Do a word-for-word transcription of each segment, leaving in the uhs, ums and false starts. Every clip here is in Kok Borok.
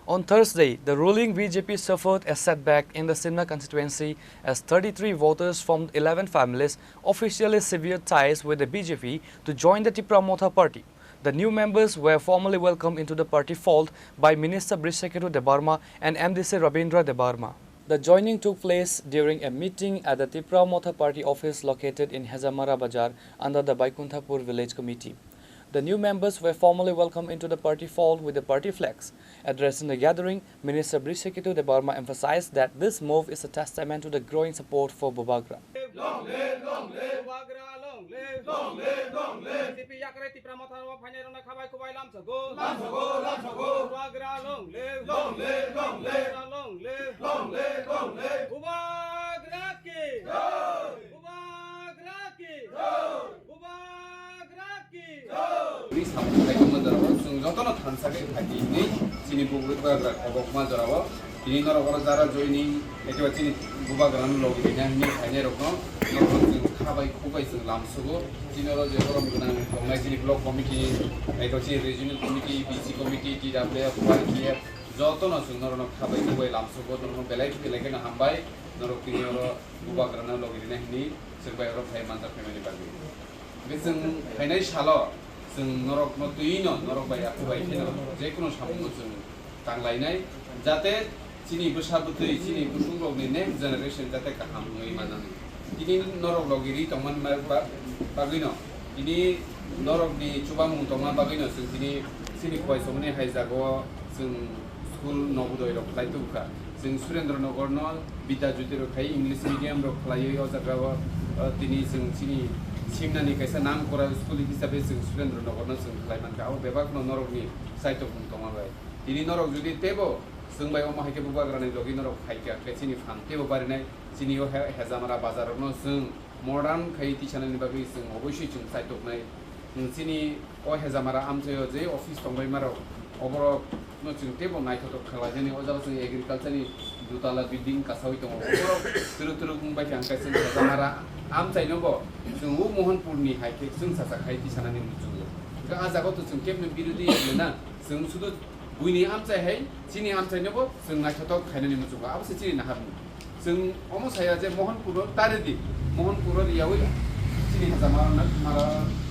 On Thursday, the ruling B J P suffered a setback in the Simna constituency as thirty-three voters from eleven families officially severed ties with the B J P to join the Tipra Motha party. The new members were formally welcomed into the party fold by Minister Brishaketu Debbarma and M D C Rabindra Debbarma. The joining took place during a meeting at the Tipra Motha party office located in Hejamara Bazar under the Baikunthapur Village Committee. The new members were formally welcomed into the party fold with the party flags. Addressing the gathering, Minister Brishaketu Debbarma emphasized that this move is a testament to the growing support for Bubagra. Long live, long live. Bubagra, long live. Long live, long live. B J P yakrai Tipra Motha o phainai rokno khabai khubai lamsogo. Lamsogo, lamsogo. Bubagra, long live. Long live, long live. Bubagra, long live. Long live, long live. Bubagra ki. Jai. Bubagra ki. Jai. Bubagra ki. Ni samung khai tongma jorao chwng jotono thansa khe phaidi hinwi chini Bubagra kobokma jorao tini norok oro jara joining ekiba chini Bubagrano logi rina hinwi phainai rokno norokno chwng kha bai khuk bai chwng lamsugo. Chini oro je borom gwnang tongnai chini block committee, eko chini regional committee, B C committee, T W F, Y T F, jotono chwng norokno kha bai khuk bai lamsugo, norokno belai belai kheno hambai, norok tini oro Bubagrano logi rina hinwi chwng bai oro phai manjak phaimani bagwi. Hwnkhe chwng phainai salo chwng norokno twiwi no norok bai aku bai kheno jekunu samungno chwng tanglainai, jate chini bwsa bwtwi, chini bwswk rokni next generation jate kaham wngwi manani. Tini norok logi ri tongmani ba-, bagwino tini norokni chubamung tongma bagwino chwng tini chini khwai somani hai jagao chwng school Nobodoy rok khlai tubukha. Chwng Surendra Nagar no Bidya Jyoti rok khai English medium rok khlaiwi o jaga o, o, tini chwng chini simnani kaisa nam kora school hisabe chwng Surendra Nagar no chwng khlai mankha. Abo bebak no norok ni saitok mung tongma bai. Tini norok jodi tebo chwng bai omo hai khe Bubagra ni logi norok khai kha khe chini phan tebo barinai chini o he-, Hejamara bazar rok no chwng modern khai tisanani bagwi chwng oboisoi chwng saitok nai. Chini o Hejamara amchaio je office tongbaima rok, oborok no chwng teibo naithotok khlainani. O jaga chwng agriculture ni dutala building kasawi tongo, oborok twrwk twrwk wngbai kha, hwnkhe chwng Hejamara amchaino bo chwng o Mohanpur ni hai khe chwng sacha khai tisanani muchungo. Hwnkhe a jaga o to chwng kebni birodhi ya na, chwng sudu buini amchai hai chini amchaino bo chwng naithotok khainani muchungo, abo se chini naharmung. Chwng omo saya je Mohanpur no ta ridi, Mohanpur no riyawi chini Hejamara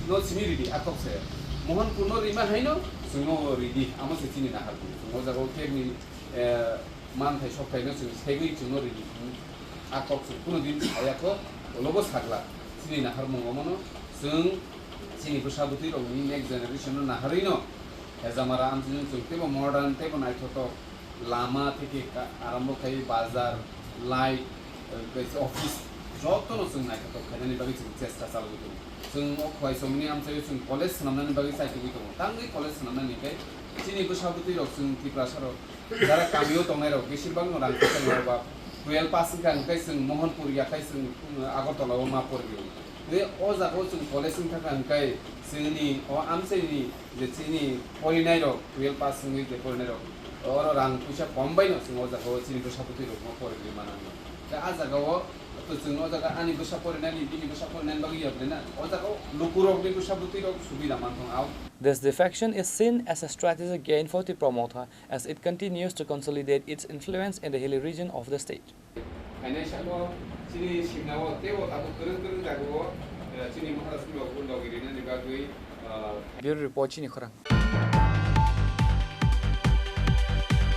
no simi ridi, a kok saya. Mohanpur no rima haino chwng no ridi, amo se chini naharmung. Chwng o jaga o kebni, eh, manthai sokthai no chwng segwi chwng no ridi. A kok chwng kuno din saya kho, ulo bo sagla. Chini naharmung omo no chwng chini bwsa bwtwi rok ni next generation no naharwi no Hejamara amchaino chwng teibo modern teibo naithotok. Lama theke ka-, arambo khai bazar, light, eh, office, jotono chwng naithotok khainani bagwi chwng chesta chalogwi tongo. Chwng o khwai somni amchaio chwng college swnamnani bagwi chaitugwi tongo. Tangwi college swnamnani hinkhe chini bwsa bwtwi rok chwng Tiprasa rok jara kamio tongnai rok besir bangno rang kwchang rok ba twelve pass wngkha, hwnkhe chwng Mohanpur yakhai chwng, um, Agartala o ma porigwi. Tei o jaga o chwng college wngkha kha, hwnkhe chini o amchaini je chini porinai rok, twelve pass wngwi je porinai rok, oro rang puisa kom bai no chwng o jaga o chini bwsa bwtwi rok no porigwi mano. Tei a jaga o to chwng o jaga ani bwsa porinani, bini bwsa porinani bagwi ya bwle na, o jaga o luku rok ni bwsa bwtwi rok subida man thang au. This defection is seen as a strategic gain for Tipra Motha as it continues to consolidate its influence in the hilly region of the state. Phainai salo chini simnao teibo tabuk kwrwng kwrwng jagao, eh, chini Maharashtra rok logi rinani bagwi, eh, Bureau Report, Chini Khorang.